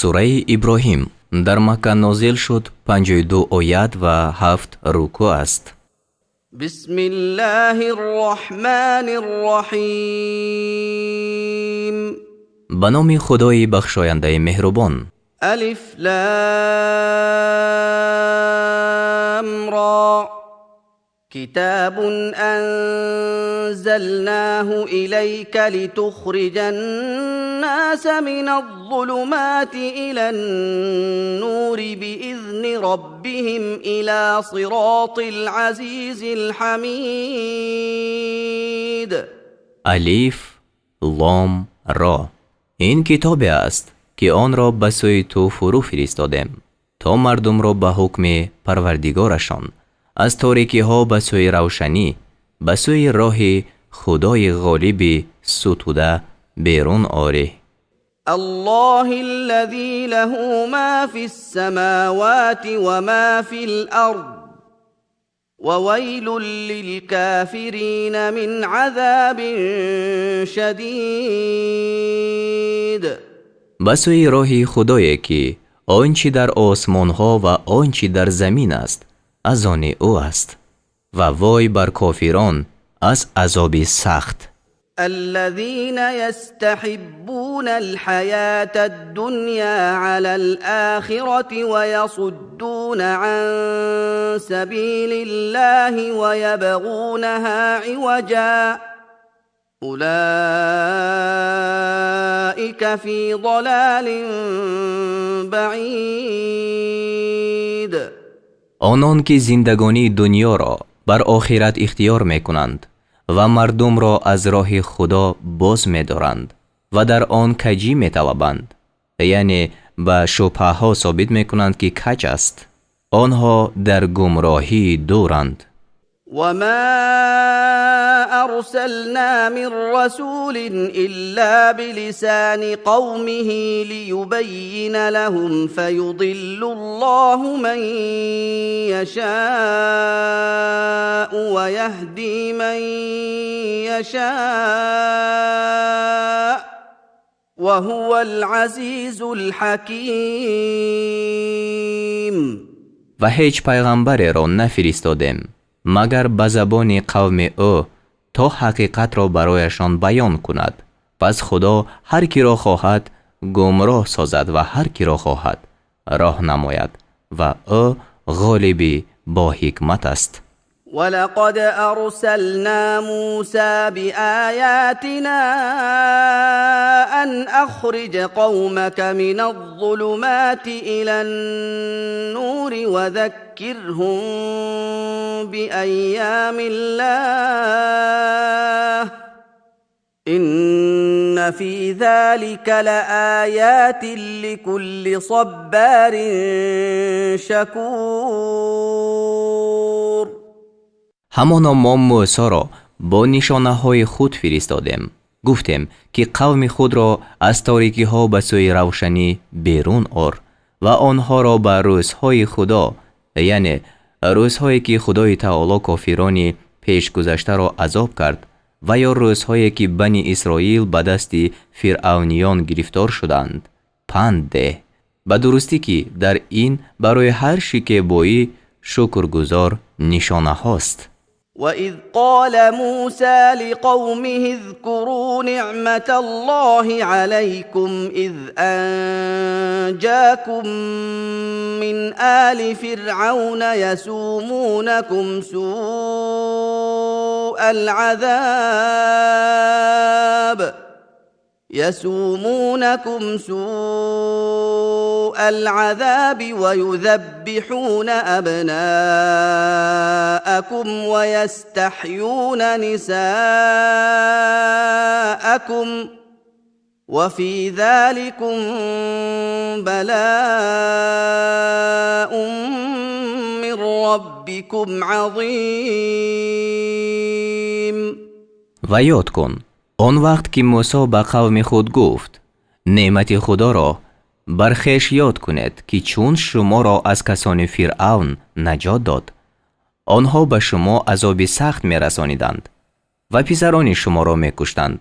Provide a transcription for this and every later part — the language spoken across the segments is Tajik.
Сураи Иброҳим дар Макка нозил шуд, 52 оят ва ҳафт рукӯъ аст. بسم الله الرحمن الرحيم. Ба номи Худои бахшояндаи меҳрубон. ألف لام را. كتاب أنزلناه إليك لتخرج الناس من الظلمات إلى النور بإذن ربهم إلى صراط العزيز الحميد. Алиф, Лом, Ро. Ин китобе аст, ки онро ба сӯи ту фурӯ фиристодем, то мардумро ба ҳукми Парвардигорашон аз торикиҳо ба сӯи равшанӣ, ба сӯи роҳи Худои ғолиби сутуда берун орӣ. الله الذي له ما في السماوات وما في الأرض، وويل للكافرين من عذاب شديد. Ба сӯи роҳи Худое, ки он чӣ дар осмонҳо ва он чӣ дар замин аст, аз они ӯ аст, ва вой бар кофирон аз азоби сахт. الذين يستحبون الحياة الدنيا على الآخرة ويصدون عن سبيل الله ويبغونها عوجا، أولئك في ضلال بعيد. Онон ки зиндагонии дуньёро бар охират ихтиёр мекунанд ва мардумро аз роҳи Худо боз медоранд ва дар он каҷӣ металабанд, яъне ба шубҳаҳо собит мекунанд, ки каҷ аст, онҳо дар гумроҳии дуранд. وما أرسلنا من رسول إلا بلسان قومه ليبين لهم، فيضل الله من يشاء ويهدي من يشاء، وهو العزيز الحكيم. Ва ҳеҷ пайғамбареро нафиристодем, магар ба забони қавми ӯ, то ҳақиқатро барояшон баён кунад. Пас Худо ҳар киро хоҳад, гумроҳ созад ва ҳар киро хоҳад, роҳ намояд, ва ӯ ғолиби бо ҳикмат аст. ولقد أرسلنا موسى بآياتنا أن أخرج قومك من الظلمات إلى النور وذكرهم بأيام الله، إن في ذلك لآيات لكل صبار شكور. Ҳамоно мо Мӯсоро бо нишонаҳои худ фиристодем. Гуфтем, ки қавми худро аз торикиҳо ба сӯи равшанӣ берун ор ва онҳоро ба рӯзҳои Худо, яъне рӯзҳое ки Худои Таоло кофирони пешгузаштаро азоб кард ва ё рӯзҳое ки Бани Исроил ба дасти фиръавниён гирифтор шуданд, панд деҳ. Ба дурустӣ ки дар ин барои ҳар шикебоӣ шукргузор нишонаҳост. وإذ قال موسى لقومه اذكروا نعمة الله عليكم إذ أنجاكم من آل فرعون يسومونكم سوء العذاب يسومونكم سوء العذاب ويذبحون أبناءكم ويستحيون نساءكم، وفي ذلكم بلاء من ربكم عظيم. Ва ёд кун он вақт, ки Мӯсо ба қавми худ гуфт: неъмати Худоро бар хеш ёд кунед, ки чун шуморо аз касони Фиръавн наҷот дод. Онҳо ба шумо азоби сахт мерасониданд ва писарони шуморо мекуштанд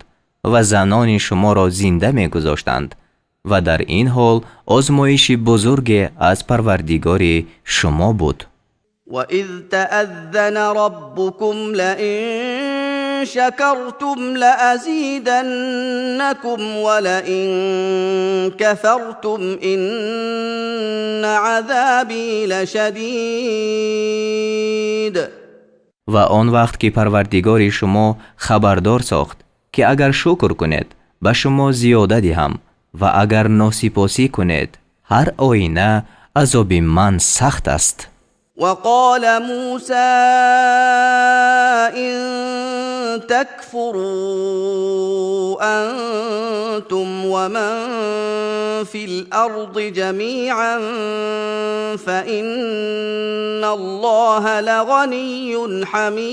ва занони шуморо зинда мегузоштанд. Ва дар ин ҳол озмоиши бузурге аз Парвардигори шумо буд. وإذ تأذن ربكم لئن شكرتم لأزيدنكم ولئن كفرتم إن عذابي لشديد. Ва он вақт ки Парвардигори шумо хабардор сохт, ки агар шукр кунед, ба шумо зиёда диҳам, ва агар носипосӣ кунед, ҳар оина азоби ман сахт аст. وقال موسى إن تكفروا أنتم ومن في الأرض جميعا فإن الله لغني حميد.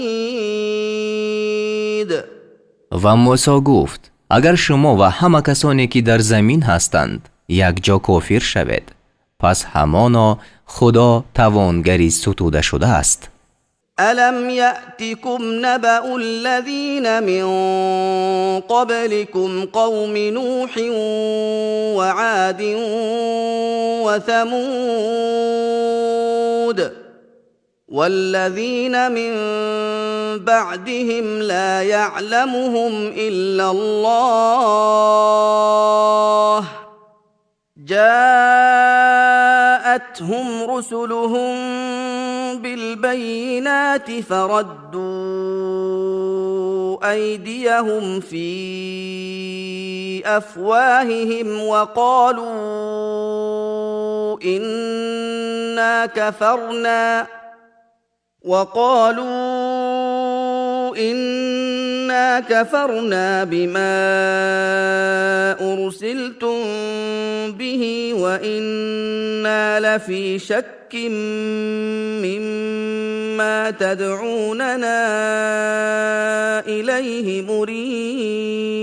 Ва Мусо гуфт: агар шумо ва ҳама касоне ки дар замин ҳастанд якҷо кофир шавед, пас ҳамоно Худо тавонгари сутуда шудааст. ألم يأتكم نبأ الذين من قبلكم قوم نوح وعاد وثمود والذين من بعدهم لا يعلمهم إلا الله جاءتهم رسلهم بالبينات فردوا أيديهم في أفواههم وقالوا إنا كفرنا بما أرسلتم به وإنا لفي شك مما تدعوننا إليه مريب.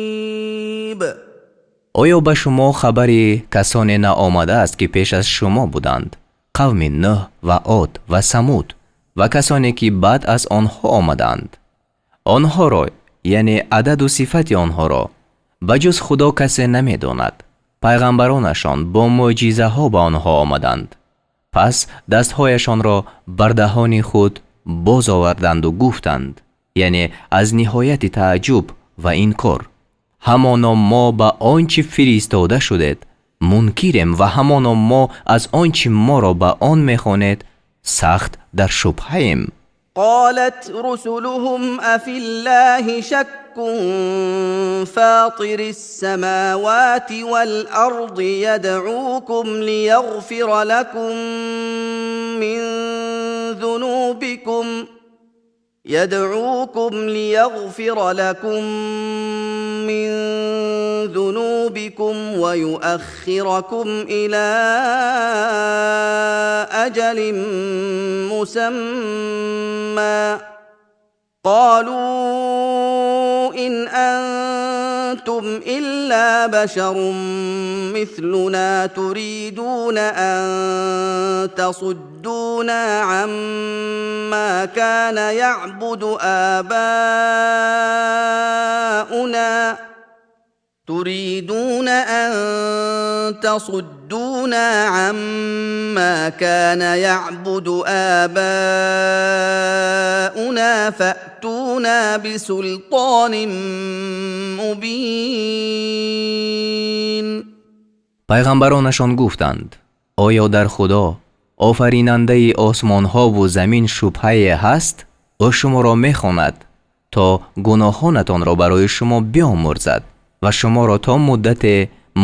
Оё ба шумо хабари касоне наомадааст, ки пеш аз шумо буданд, қавми Нӯҳ ва Од ва Самуд ва касоне ки баъд аз онҳо омаданд? Онҳоро, яъне ададу сифати онҳоро, ба ҷуз Худо касе намедонад. Пайғамбаронашон бо мӯъҷизаҳо ба онҳо омаданд, пас дастҳояшонро бар даҳони худ боз оварданду гуфтанд, яъне аз ниҳояти тааҷҷуб ва инкор: ҳамоно мо ба он чӣ фиристода шудед мункирем ва ҳамоно мо аз он чӣ моро ба он мехонед сахт дар шубҳаем. قالت رسلهم أفي الله شك فاطر السماوات والأرض يدعوكم ليغفر لكم من ذنوبكم يدعوكم ليغفر لكم من ذنوبكم ويؤخركم إلى أجل مسمى. قالوا إن أنتم إلا بشر مثلنا تريدون أن تصدونا عما كان يعبد آباؤنا تريدون أن تصدونا عما كان يعبد آباؤنا فأتونا بسلطان مبين. Пайғамбаронашон гуфтанд: оё дар Худо, офаринандаи осмонҳову замин, шубҳае ҳаст? Ӯ шуморо мехонад, то гуноҳонатонро барои шумо биомӯрзад ва шуморо то муддате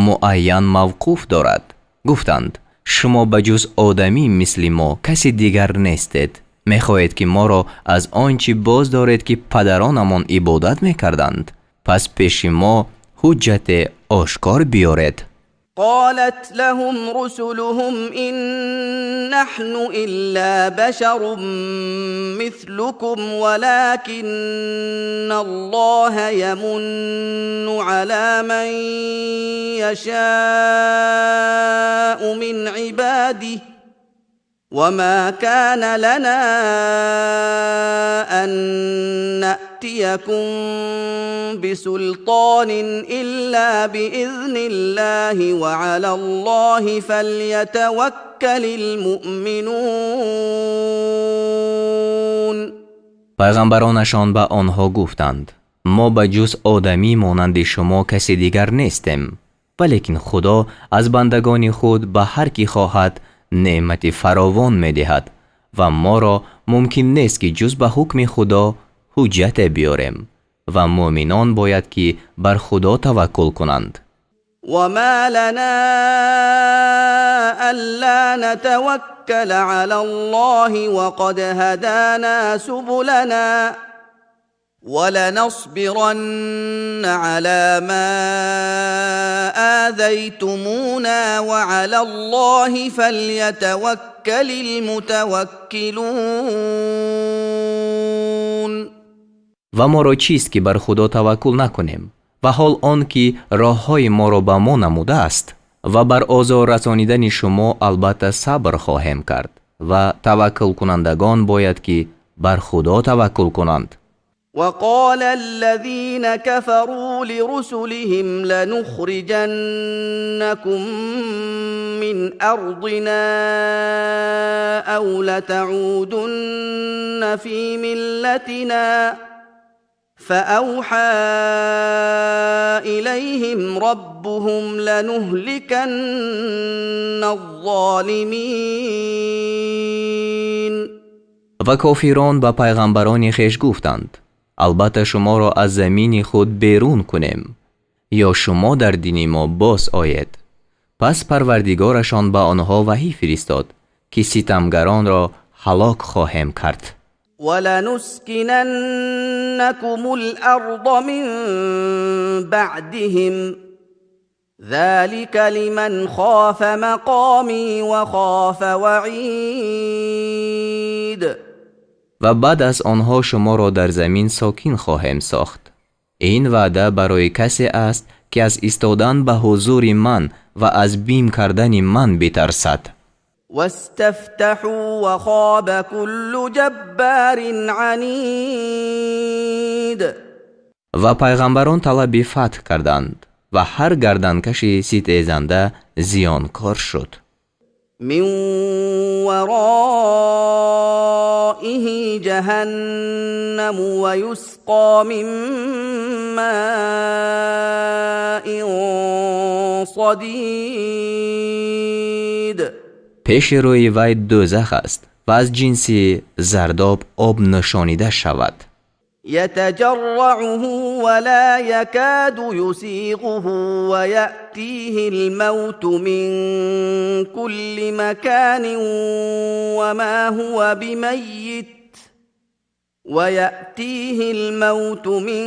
муайян мавқуф дорад. Гуфтанд: шумо ба ҷуз одамӣ мисли мо каси дигар нестед. Мехоҳед, ки моро аз он чӣ боз доред, ки падаронамон ибодат мекарданд. Пас пеши мо ҳуҷҷате ошкор биёред. قالت لهم رسلهم إن نحن إلا بشر مثلكم ولكن الله يمن على من يشاء من عباده وما كان لنا أن نأتيكم بسلطان إلا بإذن الله وعلى الله فليتوكل المؤمنون. Пайғамбаронашон ба онҳо гуфтанд: мо ба ҷуз одамӣ монанди шумо касе дигар нестем, валекин Худо аз бандагони худ ба ҳар кӣ хоҳад неъмати фаровон медиҳад ва моро мумкин нест ки ҷуз ба ҳукми Худо ҳуҷҷате биёрем ва муъминон бояд ки бар Худо таваккул кунанд. وما لنا ألا نتوكل على الله وقد هدانا سبلنا ولنصبرن على ما آذيتمونا وعلى الله فليتوكل المتوكلون. Ва моро чист ки бар Худо таваккул накунем ва ҳол он ки роҳҳои моро ба мо намудааст ва бар озор расонидани шумо албатта сабр хоҳем кард ва таваккулкунандагон бояд ки бар Худо таваккул кунанд. وقال الذين كفروا لرسلهم لنخرجنكم من أرضنا أو لتعودن في ملتنا فأوحى إليهم ربهم لنهلكن الظالمين. Ва кофирон ба пайғамбарони хеш гуфтанд: албатта шуморо аз замини худ берун кунем ё шумо дар дини мо боз оед. Пас Парвардигорашон ба онҳо ваҳй фиристод, ки ситамгаронро ҳалок хоҳем кард. ولنسكننكم الأرض من بعدهم ذلك لمن خاف مقامي وخاف وعيد. Ва баъд аз онҳо шуморо дар замин сокин хоҳем сохт. Ин ваъда барои касе аст, ки аз истодан ба ҳузури ман ва аз бим кардани ман битарсад. واستفتحوا وخاب كل جبار عنيد. Ва пайғамбарон талаби фатҳ карданд ва ҳар гарданкаши ситезанда зиёнкор шуд. من ورائه جهنم ويسقى من ماء صديد. Пеши рӯи вай дӯзах аст ва аз ҷинси зардоб об нӯшонида шавад. يتجرعه ولا يكاد يسيغه ويأتيه الموت من كل مكان وما هو بميت ويأتيه الموت من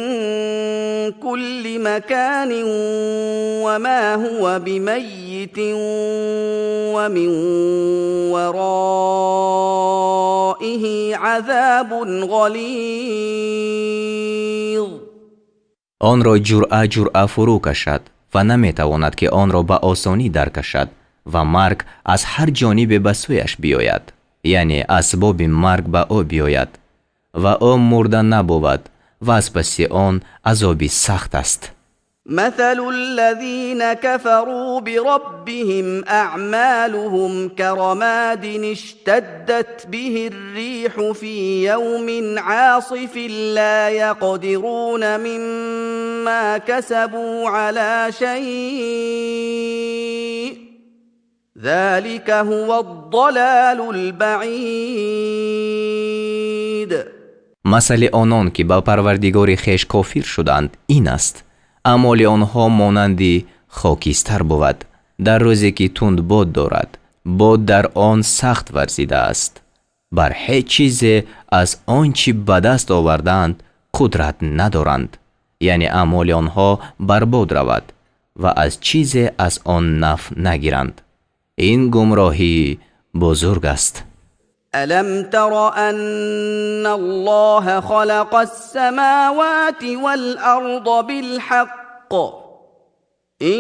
كل مكان وما هو بميت ومن ورائه عذاب غليظ. Онро ҷуръа ҷуръа фурӯ кашад ва наметавонад, ки онро ба осонӣ даркашад ва марг аз ҳар ҷонибе ба сӯяш биёяд, яъне асбоби марг ба ӯ биёяд ва ӯ мурда набувад ва аз паси он азоби сахт аст. مثل الذين كفروا بربهم أعمالهم كرماد اشتدت به الريح في يوم عاصف لا يقدرون مما كسبوا على شيء ذلك هو الضلال البعيد. Масали онон, ки ба Парвардигори хеш кофир шуданд, ин аст: аъмоли онҳо монанди хокистар бувад дар рӯзе, ки тундбод дорад, бод дар он сахт варзидааст. Бар ҳеҷ чизе аз он чӣ ба даст овардаанд қудрат надоранд, яъне аъмоли онҳо барбод равад ва аз чизе аз он нафъ нагиранд. Ин гумроҳии бузург аст. ألم تر أن الله خلق السماوات والأرض بالحق إن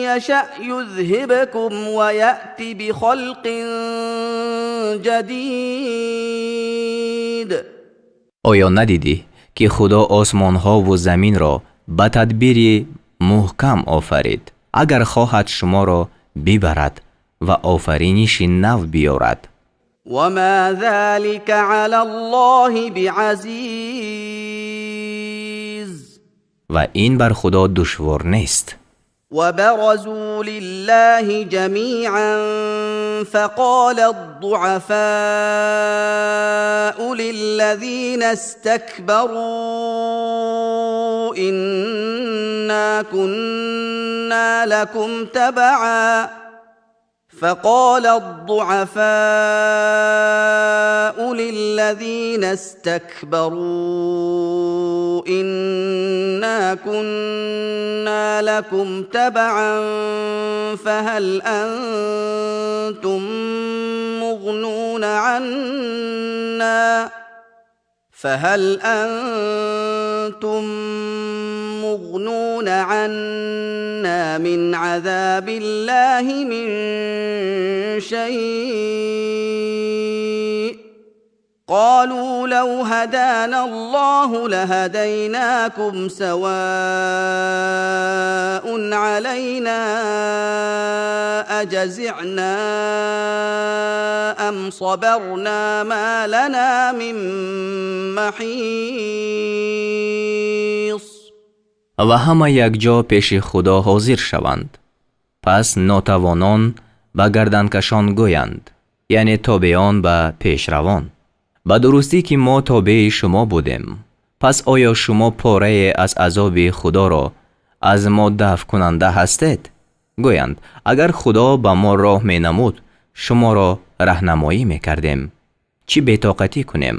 يشأ يذهبكم ويأت بخلق جديد. Оё надидӣ, Ки Худо осмонҳову заминро ба тадбири муҳкам офарид, агар хоҳад, шуморо бибарад ва офариниши нав биёрад. وما ذلك على الله بعزيز. Ва ин бар Худо душвор нест. وبرزوا لله جميعا، فقال الضعفاء للذين استكبروا انا كنا لكم تبعا فقال الضعفاء للذين استكبروا انا كنا لكم تبعا فهل انتم مغنون عنا من عذاب الله من شيء؟ قالوا لو هدانا الله لهديناكم، سواء علينا اجزعنا ام صبرنا ما لنا من محيص. Ва ҳама якҷо пеши Худо ҳозир шаванд. Пас нотавонон ба гарданкашон гӯянд, яъне тобеон ба пешравон: «Ба дурустӣ, ки мо тобеи шумо будем. Пас оё шумо порае аз азоби Худоро аз мо дафъкунанда ҳастед?» Гӯянд: «Агар Худо ба мо роҳ менамуд, шуморо раҳнамоӣ мекардем. Чӣ бетоқатӣ кунем,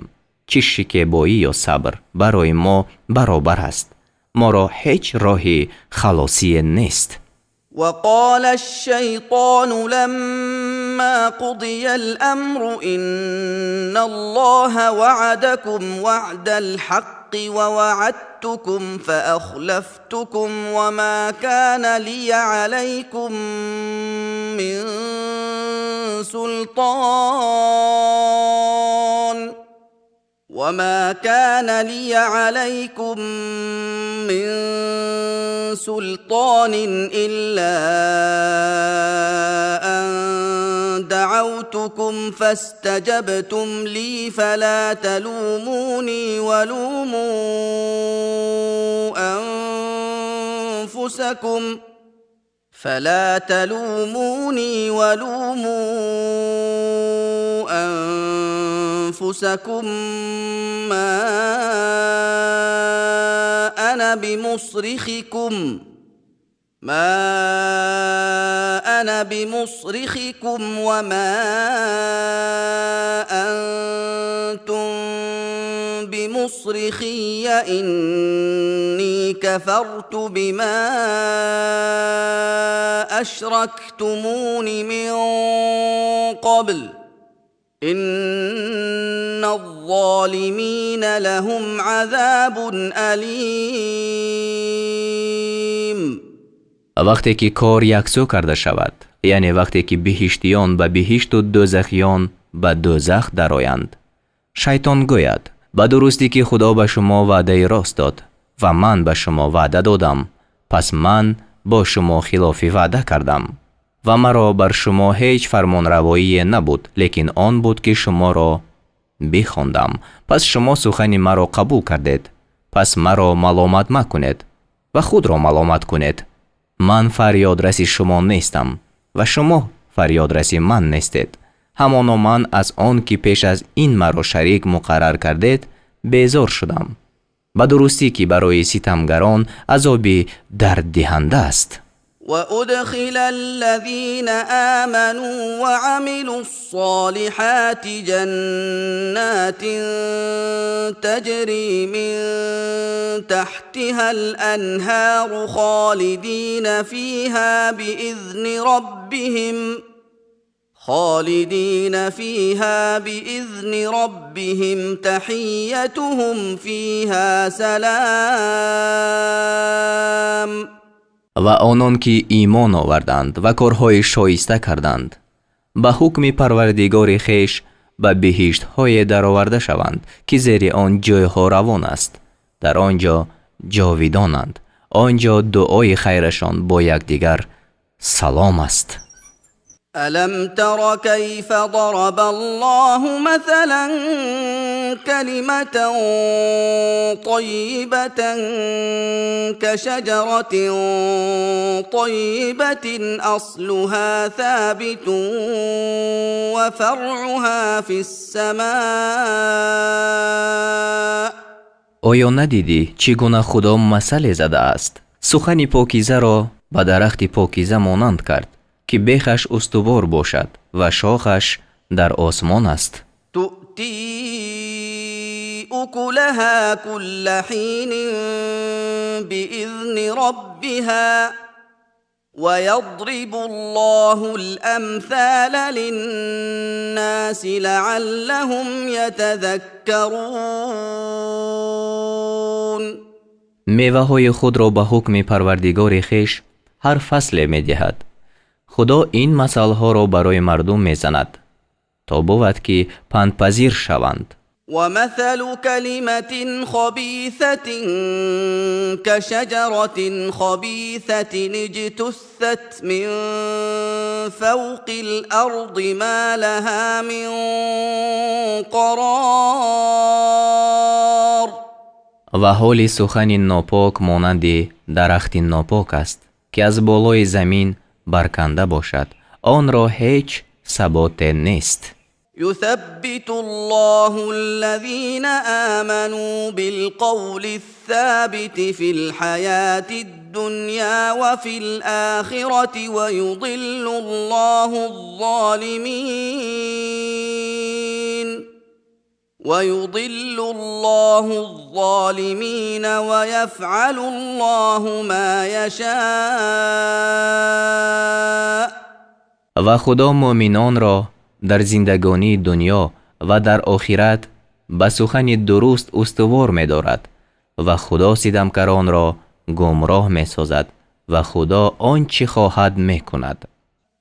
чӣ шикебоӣ ё сабр, барои мо баробар аст. Моро ҳеҷ роҳи халосие нест». وقال الشيطان لما قضي الامر ان الله وعدكم وعد الحق ووعدتكم فاخلفتكم، وما كان لي عليكم من سلطان وما كان لي عليكم من سلطان الا ان دعوتكم فاستجبتم لي، فلا تلوموني ولوموا انفسكم فلا تلوموني ولوموا انفسكم، ما انا بمصرخكم وما انتم بمصرخي، اني كفرت بما اشركتمون من قبل، ان الظالمين لهم عذاب اليم. Вақте ки кор яксӯ карда шавад, яъне вақте ки биҳиштиён ба биҳишту дӯзахиён ба дӯзах дароянд, шайтон гӯяд: «Ба дурустӣ, ки Худо ба шумо ваъдаи рост дод ва ман ба шумо ваъда додам, пас ман бо шумо хилофи ваъда кардам ва маро бар шумо ҳеҷ фармонравоие набуд, лекин он буд, ки шуморо бихондам, пас шумо сухани маро қабул кардед. Пас маро маломат макунед ва худро маломат кунед. Ман фарёдраси шумо нестам ва шумо фарёдраси ман нестед. Ҳамоно ман аз он ки пеш аз ин маро шарик муқаррар кардед, безор шудам. Ба дурустӣ, ки барои ситамгарон азоби дарддиҳанда аст». وادخل الذين امنوا وعملوا الصالحات جنات تجري من تحتها الانهار خالدين فيها باذن ربهم، تحيتهم فيها سلام. Ва онон ки имон оварданд ва корҳои шоиста карданд, ба ҳукми Парвардигори хеш ба биҳиштҳое дароварда шаванд, ки зери он ҷойҳо равон аст. Дар он ҷо ҷовидонанд. Он ҷо дуои хайрашон бо якдигар салом аст. ألم تر كيف ضرب الله مثلا كلمة طيبة كشجرة طيبة أصلها ثابت وفرعها في السماء. Оё надидӣ чӣ гуна Худо масале задааст? Сухани покизаро ба дарахти покиза монанд кард, ки бехаш устувор бошад ва шохаш дар осмон аст. تؤتي أكلها كل حين بإذن ربها ويضرب الله الأمثال للناس لعلهم يتذكرون. Меваҳои худро ба ҳукми Парвардигори хеш ҳар фасле медиҳад. Худо ин масалҳоро барои мардум мезанад, то бувад, ки пандпазир шаванд. ومثل كلمة خبيثة كشجرة خبيثة اجتثت من فوق الأرض ما لها من قرار. Ва ҳоли сухани нопок монанди дарахти нопок аст, ки аз болои замин барканда бошад, онро ҳеҷ саботе нест. يثبت الله الذين آمنوا بالقول الثابت في الحياة الدنيا وفي الآخرة ويضل الله الظالمين ويضل الله الظالمين ويفعل الله ما يشاء. Ва Худо муъминонро дар зиндагонии дунё ва дар охират ба сухани дуруст устувор медорад ва Худо ситамкаронро гумроҳ месозад ва Худо он чӣ хоҳад мекунад.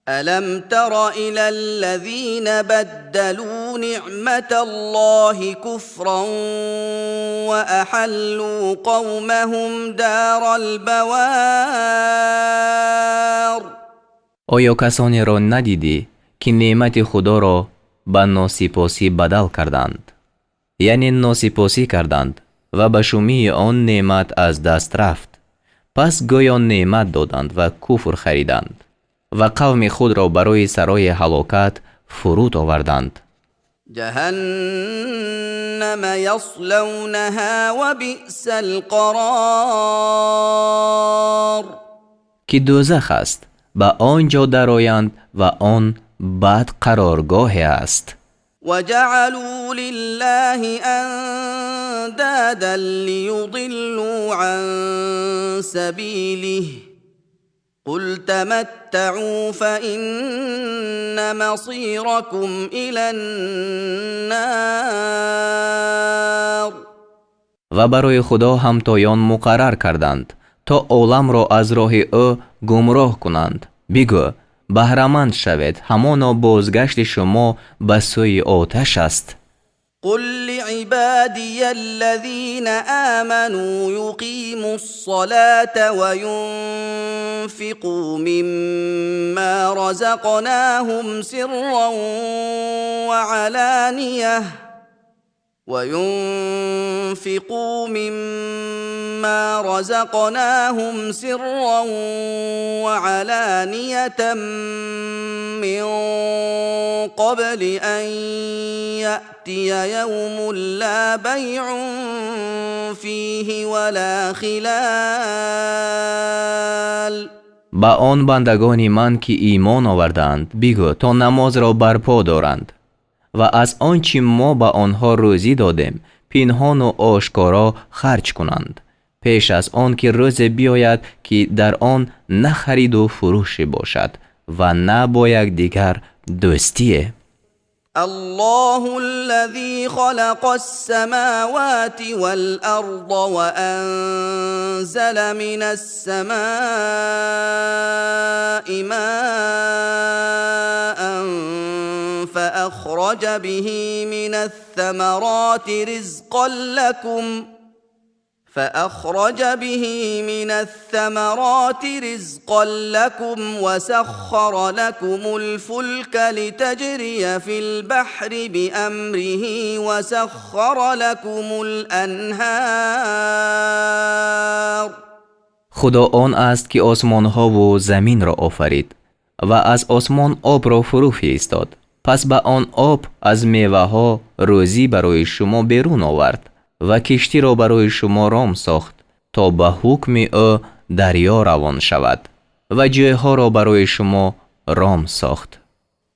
ألم تر إلى الذين بدلوا نعمة الله كفرا وأحلوا قومهم دار البوار. Оё касонеро надидӣ, ки неъмати Худоро ба носипосӣ бадал карданд, яъне носипосӣ карданд ва ба шумии он неъмат аз даст рафт? Пас гӯё неъмат доданд ва куфр хариданд ва қавми худро барои сарои ҳалокат фуруд оварданд. جهنم يصلونها وبئس القرار. Ки дӯзах аст, ба он ҷо дароянд ва он бад қароргоҳе аст. وجعلوا لله أندادا ليضلوا عن سبيله قل تمتعوا فإن مصيركم إلى النار. Ва барои Худо ҳамтоён муқаррар карданд, то оламро аз роҳи ӯ гумроҳ кунанд. Бигӯ: баҳраманд шавед, ҳамоно бозгашти шумо ба сӯи оташ аст. قل لعبادي الذين آمنوا يقيموا الصلاة وينفقوا مما رزقناهم سرا وعلانية من قبل أن يأتي يوم لا بيع فيه ولا خلال. Ба он бандагони ман, ки имон овардаанд, бигӯ, то намозро барпо доранд ва аз он чӣ мо ба онҳо рӯзӣ додем, пинҳону ошкоро харҷ кунанд, пеш аз он ки рӯзе биёяд, ки дар он на хариду фурӯше бошад ва на бо якдигар дӯстие. الله الذي خلق السماوات والأرض وأنزل من السماء ماء فأخرج به من الثمرات رزقا لكم. فأخرج به من الثمرات رزقا لكم وسخر لكم الفلك لتجري في البحر بأمره وسخر لكم الأنهار. Худо он аст, ки осмонҳову заминро офарид ва аз осмон обро фурӯ фиристод. Пас ба он об аз меваҳо рӯзӣ барои шумо берун овард ва киштиро барои шумо ром сохт, то ба ҳукми ӯ дарё равон шавад ва ҷойҳоро барои шумо ром сохт.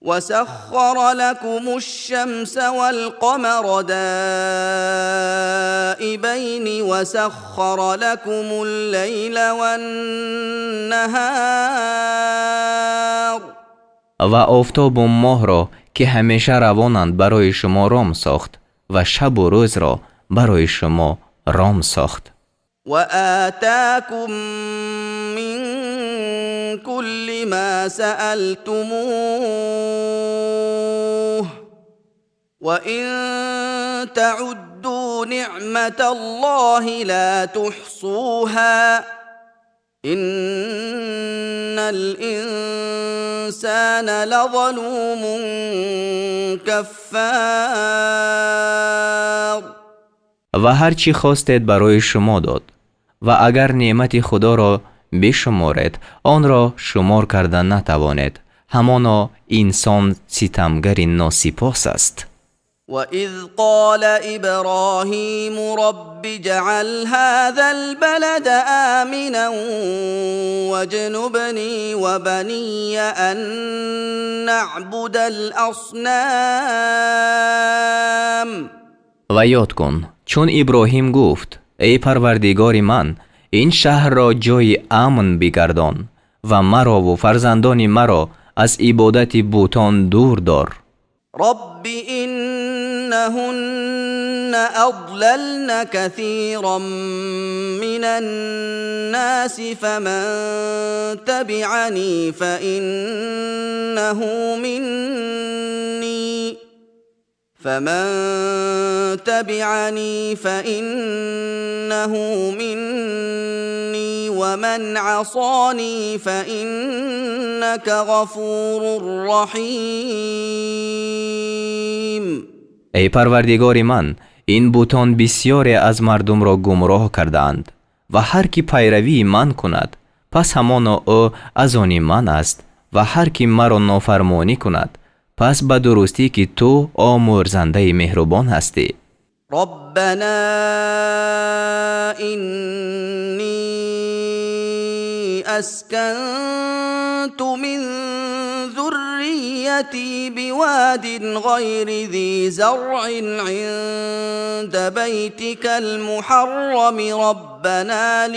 وسخر لكم الشمس والقمر دائبين وسخر لكم الليل والنهار. Ва офтобу моҳро, ки ҳамеша равонанд, барои шумо ром сохт ва шабу рӯзро барои шумо ром сохт. وآتاكم من كل ما سألتموه وإن تعدوا نعمة الله لا تحصوها إن الإنسان لظلوم كفار. Ва ҳар чӣ хостед, барои шумо дод, ва агар неъмати Худоро бишуморед, онро шумор карда натавонед. Ҳамоно инсон ситамгари носипос аст. وإذ قال إبراهيم رب اجعل هذا البلد آمنا واجنبني وبني أن نعبد الأصنام. Ва ёд кун, чун Иброҳим гуфт: «Эй Парвардигори ман, ин шаҳрро ҷойи амн бигардон ва марову фарзандони маро аз ибодати бутон дур дор». رب إنهن أضللن كثيرا من الناس فمن تبعني فإنه مني ومن عصاني فإنك غفور رحيم. Эй Парвардигори ман, ин бутон бисьёре аз мардумро гумроҳ кардаанд, ва ҳар ки пайравии ман кунад, пас ҳамоно ӯ аз они ман аст, ва ҳар ки маро нофармонӣ кунад, пас ба дурустӣ, ки ту омӯрзандаи меҳрубон ҳастӣ. ربنا إني أسكنت من ذريتي بواد غير ذي زرع عند بيتك المحرم ربنا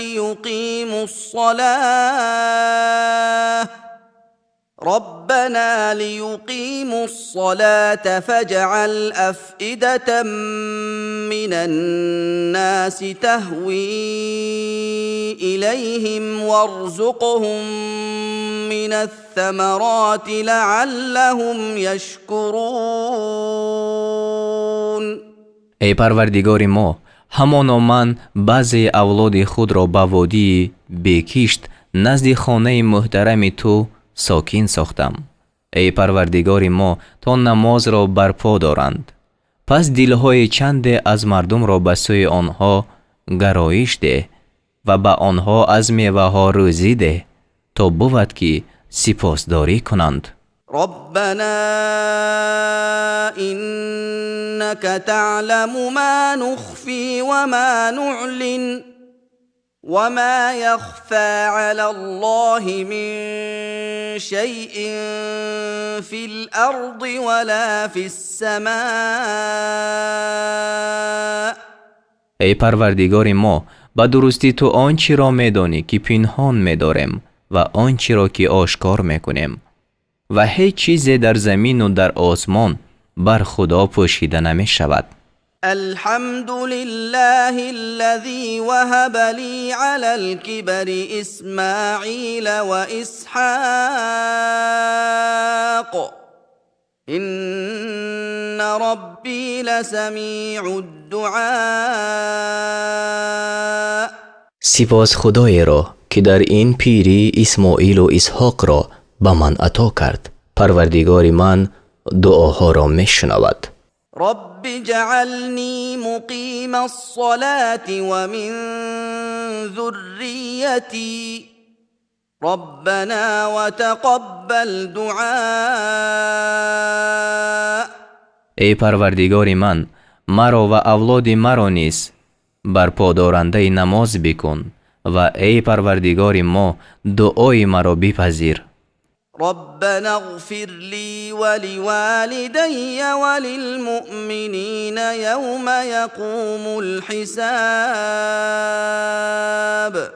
ليقيموا الصلاة فاجعل أفئدة من الناس تهوي إليهم وارزقهم من الثمرات لعلهم يشكرون. Эй Парвардигори мо, ҳамоно ман баъзе авлоди худро ба водии бекишт назди хонаи муҳтарами ту сокин сохтам, эй Парвардигори мо, то намозро барпо доранд. Пас дилҳои чанде аз мардумро ба сӯи онҳо гароиш деҳ ва ба онҳо аз меваҳо рӯзӣ деҳ, то бувад, ки сипосдорӣ кунанд. ربنا إنك تعلم ما نخفي وما نعلن وما يخفى على الله من شيء في الأرض ولا في السماء. Эй Парвардигори мо, ба дурустӣ ту он чиро медонӣ, ки пинҳон медорем, ва он чиро, ки ошкор мекунем, ва ҳеҷ чизе дар замину дар осмон бар Худо пӯшида намешавад. الحمد لله الذي وهب لي على الكبر إسماعيل وإسحاق إن ربي لسميع الدعاء. Сипос Худоеро, ки дар ин пирӣ Исмоилу Исҳоқро ба ман ато кард. Парвардигори ман дуоҳоро мешунавад. رب اجعلني مقيم الصلاة ومن ذريتي ربنا وتقبل دعاء. Эй Парвардигори ман, маро ва авлоди маро низ барподорандаи намоз бикун ва эй Парвардигори мо, дуои маро бипазир. ربنا اغفر لي ولوالدي وللمؤمنين يوم يقوم الحساب.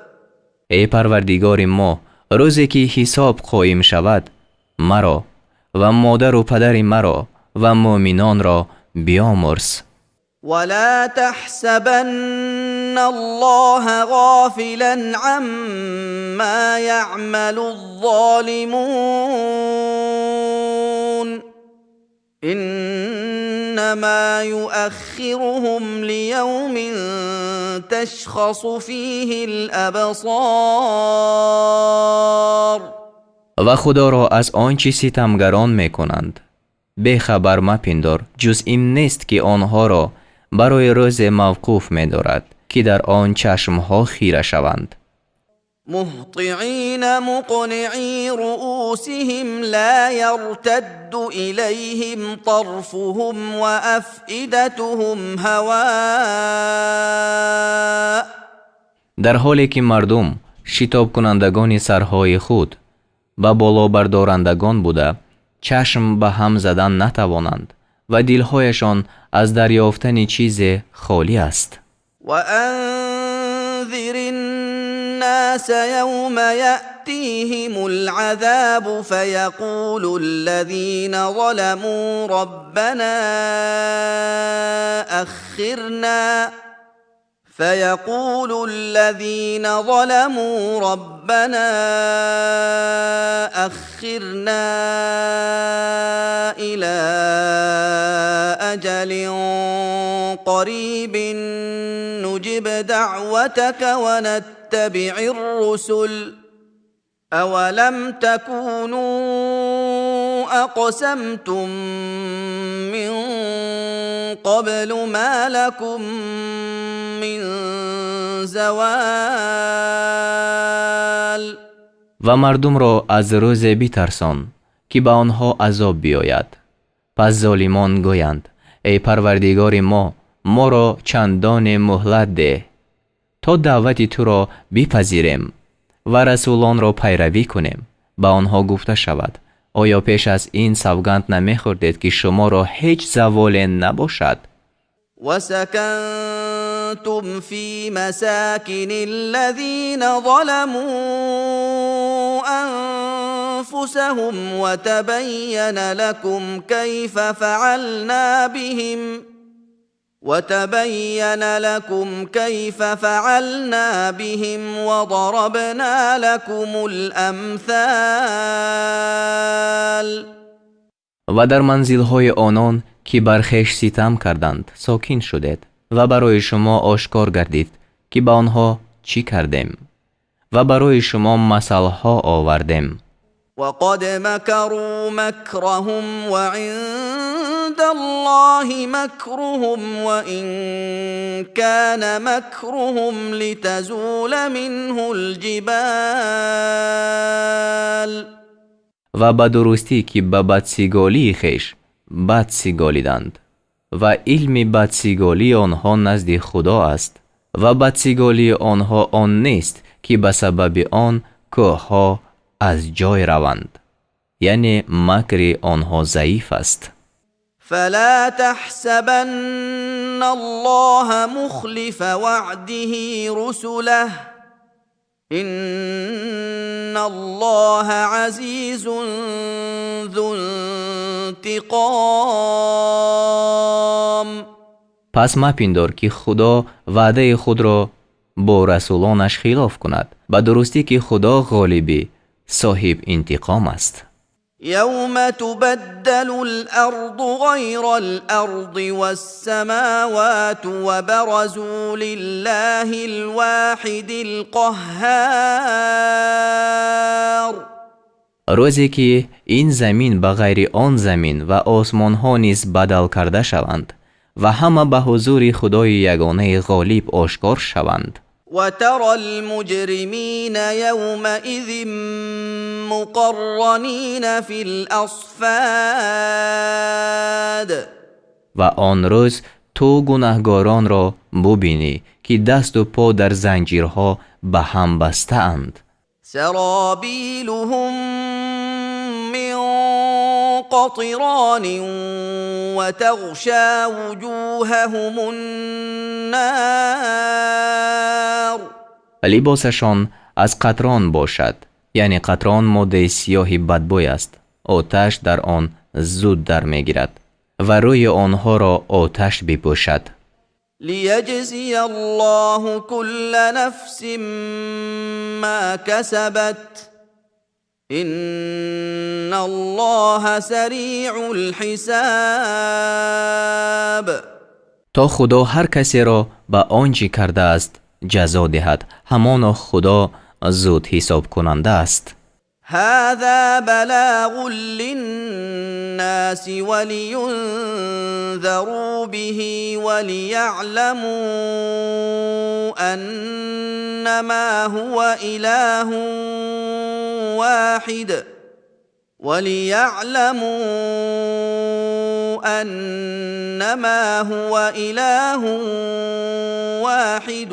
Эй Парвардигори мо, рӯзе ки ҳисоб қоим шавад, маро ва модару падари маро ва муъминонро биомӯрз. ولا تحسبن الله غافلا عما يعمل الظالمون انما يؤخرهم ليوم تشخص فيه الابصار. Ва Худоро аз он чӣ ситамгарон мекунанд бехабар мапиндор. Ҷуз ин нест, ки онҳоро барои рӯзе мавқуф медорад, ки дар он чашмҳо хира шаванд. مهطعين مقنعي رؤوسهم لا يرتد اليهم طرفهم وافئدتهم هواء. Дар ҳоле ки мардум шитобкунандагони сарҳои худ ба болобардорандагон буда, чашм ба ҳам задан натавонанд ва дилҳояшон аз дарёфтани чизе холӣ аст. وانذر الناس يوم ياتيهم العذاب فيقول الذين ظلموا ربنا اخرنا الى اجل قريب نجب دعوتك ونتبع الرسل. اولم تكونوا اقسمتم من قبل ما لكم من زوال؟ Ва мардумро аз рӯзе битарсон, ки ба онҳо азоб биёяд, пас золимон гӯянд: «Эй Парвардигори мо, моро чандоне муҳлат деҳ, то даъвати туро бипазирем ва расулонро пайравӣ кунем». Ба онҳо гуфта шавад: «Оё пеш аз ин савганд намехӯрдед, ки шуморо ҳеҷ заволе набошад?» وسكنتم في مساكن الذين ظلموا انفسهم وتبين لكم كيف فعلنا بهم وضربنا لكم الامثال. Ва дар манзилҳои онон, ки бар хеш ситам карданд, сокин шудед ва барои шумо ошкор гардид, ки ба онҳо чӣ кардем, ва барои шумо масалҳо овардем. وقد مكروا مكرهم وعند الله مكرهم وان كان مكرهم لتزول منه الجبال. Ва ба дурустӣ, ки ба бадсиголии хеш бад сиголиданд ва илми бадсиголии онҳо назди Худо аст ва бадсиголии онҳо он нест, ки ба сабаби он кӯҳҳо аз ҷой раванд, яъне макри онҳо заиф аст. فلا تحسبن الله مخلف وعده رسله ان الله عزيز ذو انتقام. Пас мапиндор, ки Худо ваъдаи худро бо расулонаш хилоф кунад. Ба дурустӣ, ки Худо ғолибӣ, соҳиб интиқом аст. يوم تبدل الأرض غير الأرض والسماوات وبرزوا لله الواحد القهار. Рӯзе ки ин замин ба ғайри он замин ва осмонҳо низ бадал карда шаванд ва ҳама ба ҳузури Худои ягонаи ғолиб ошкор шаванд. وترى المجرمين يومئذ مقرنين في الأصفاد. Ва он рӯз ту гунаҳгоронро бубинӣ, ки дасту по дар занҷирҳо ба ҳам бастаанд. سرابيلهم من قطران وتغشى وجوههم النار. Либосашон аз қатрон бошад, яъне қатрон моддаи сиёҳи бадбӯй аст, оташ дар он зуд дар мегирад, ва рӯи онҳоро оташ бипӯшад. ليجزي الله كل نفس ما كسبت إن الله سريع الحساب. То Худо ҳар касеро ба он чӣ кардааст ҷазо диҳад. Ҳамоно Худо зуд ҳисобкунанда аст. هذا بلاغ للناس ولينذروا به وليعلموا انما هو اله واحد وليعلموا انما هو اله واحد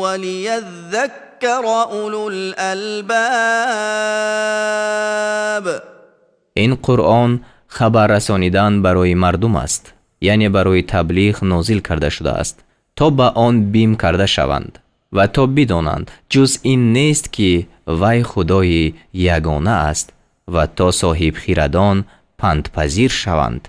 وليذكر اولو الالباب. Ин Қуръон хабар расонидан барои мардум аст, яъне барои таблиғ нозил карда шудааст, то ба он бим карда шаванд ва то бидонанд, ҷуз ин нест, ки вай Худои ягона аст, ва то соҳибхирадон пандпазир шаванд.